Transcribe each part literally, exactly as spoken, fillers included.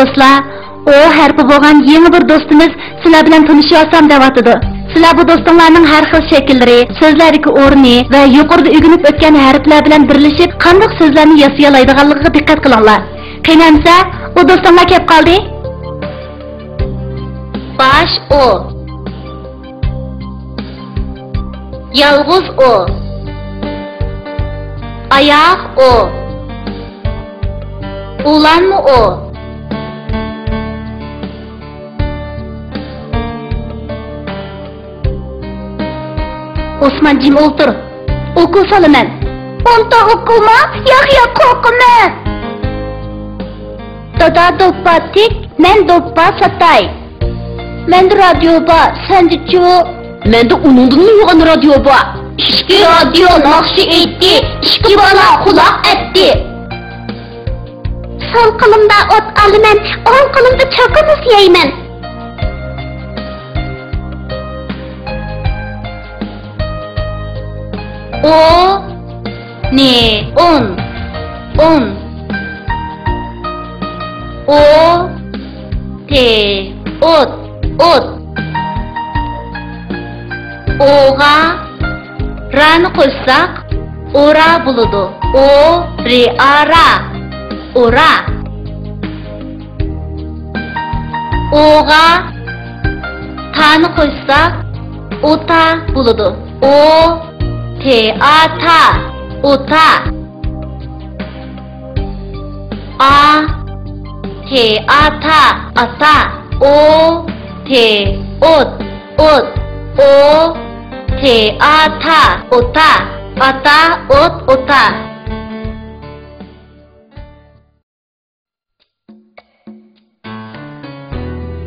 دوستلار، ئو ھەرپى بولغان يېڭى بىر دوستىمىز سىلەر بىلەن تونۇشۇۋالسام دەۋاتىدۇ. سىلەر بۇ دوستۇڭلارنىڭ ھەر خىل شەكىللىرى، سۆزلەردىكى ئورنى ۋە يۇقىرىدا ئۆگىنىپ ئۆتكەن ھەرپلەر بىلەن بىرلىشىپ قانداق سۆزلەرنى ياسىيالايدىغانلىقىغا دىققەت قىلىڭلار. قېنى ئەمسە، ئۇ دوستۇڭلار كەپ قالدى. باش ئو. يالغۇز ئو. ئاياغ ئو. ئۇلانما ئو. ئوسمان، جىم ئولتۇر. ئوكۇل سالىمەن. ئونتا ئوكۇلما؟ ياق، ياق، قورقىمەن. دادا دوپپا تىك، مەن دوپپا ساتاي. مەندە رادىيو بار، سەندىچۇ؟ مەندە ئۇنىڭدىنمۇ يوغان رادىيو بار. ئىككى رادىيو ناخشا ئېيتتى، ئىككى بالا قۇلاق ئەتتى. سول قولۇمدا ئوت ئالىمەن، ئوڭ قولۇمدا چوكا مۇز يەيمەن. ئو، نى، ئون، ئون. ئو، تى، ئوت، ئوت. ئوغا رانى قوشساق، ئورا بولىدۇ. ئو، رى، ئا، را. ئورا. ئوغا تانى قوشساق، ئوتا بولىدۇ. ئو، تى، ئا، تا. ئوتا. ئا، تى، ئا، تا. ئاتا. ئو، تى، ئوت، ئوت. ئو، تى، ئا، تا. ئوتا. ئاتا، ئوت، ئوتا.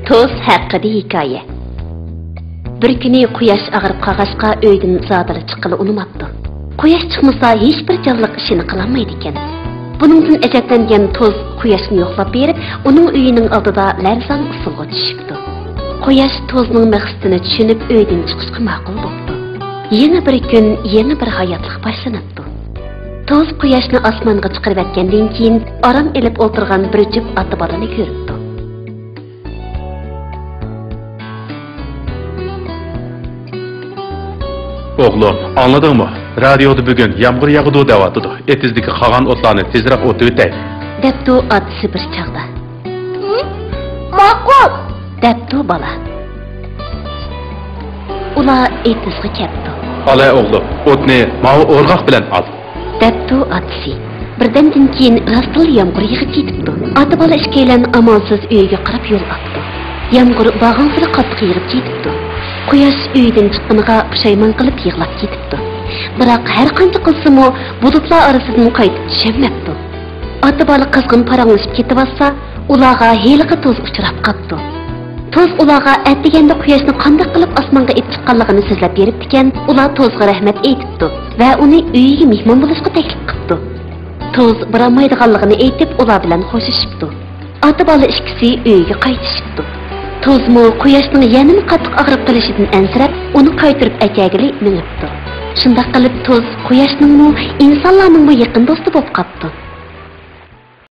توز ھەققىدە ھېكايە. بىر كۈنى قۇياش ئاغرىپ قالغاچقا، ئۆيدىن زادىلا چىققىلى ئۇنىماپتۇ. قۇياش چىقمىسا، ھېچبىر جانلىق ئىشىنى قىلالمايدىكەن. بۇنىڭدىن ئەجەبلەنگەن توز قۇياشنى يوقلاپ بېرىپ، ئۇنىڭ ئۆيىنىڭ ئالدىدا لەرزان ئۇسسۇلغا چۈشۈپتۇ. قۇياش توزنىڭ مەقسىتىنى چۈشىنىپ، ئۆيدىن چىقىشقا ماقۇل بوپتۇ. يېڭى بىر كۈن، يېڭى بىر ھاياتلىق باشلىنىپتۇ. توز قۇياشنى ئاسمانغا چىقىرىۋەتكەندىن كېيىن، ئارام ئېلىپ ئولتۇرغان بىر جۈپ ئاتا بالىنى كۆرۈپتۇ. ئوغلۇم، ئاڭلىدىڭمۇ؟ رادىيودا بۈگۈن يامغۇر ياغىدۇ دەۋاتىدۇ. ئېتىزدىكى قالغان ئوتلارنى تېزرەك ئوتۇۋېتەي، دەپتۇ ئاتىسى بىر چاغدا. ماقۇل، دەپتۇ بالا. ئۇلار ئېتىزغا كەپتۇ. ئالاي ئوغلۇم، ئوتنى ماۋۇ ئورغاق بىلەن ئال، دەپتۇ ئاتىسى. بىردەمدىن كېيىن راستلا يامغۇر يېغىپ كېتىپتۇ. ئاتا بالا ئىككىيلەن ئامالسىز ئۆيىگە قاراپ يول ئاپتۇ. يامغۇر بارغانسېرى قاتتىق يېغىپ كېتىپتۇ. قۇياش ئۆيدىن چىققىنىغا پۇشايمان قىلىپ يىغلاپ كېتىپتۇ. بىراق ھەر قانچە قىلسىمۇ، بۇلۇتلار ئارىسىدىن قايتىپ چۈشەلمەپتۇ. ئاتا بالا قىزغىن پاراڭلىشىپ كېتىۋاتسا، ئۇلارغا ھېلىقى توز ئۇچراپ قاپتۇ. توز ئۇلارغا ئەتىگەندە قۇياشنى قانداق قىلىپ ئاسمانغا ئېلىپ چىققانلىقىنى سۆزلەپ بېرىپتىكەن، ئۇلار توزغا رەھمەت ئېيتىپتۇ ۋە ئۇنى ئۆيىگە مېھمان بولۇشقا تەكلىپ قىپتۇ. توز بارالمايدىغانلىقىنى ئېيتىپ، ئۇلار بىلەن خوشلىشىپتۇ. ئاتا بالا ئىككىسى ئۆيىگە قايتىشىپتۇ. توزمۇ قۇياشنىڭ يەنىمۇ قاتتىق ئاغرىپ قېلىشىدىن ئەنسىرەپ، ئۇنى قايتۇرۇپ ئەكەلگىلى مېڭىپتۇ. شۇنداق قىلىپ، توز قۇياشنىڭمۇ، ئىنسانلارنىڭمۇ يېقىن دوستى بولۇپ قاپتۇ.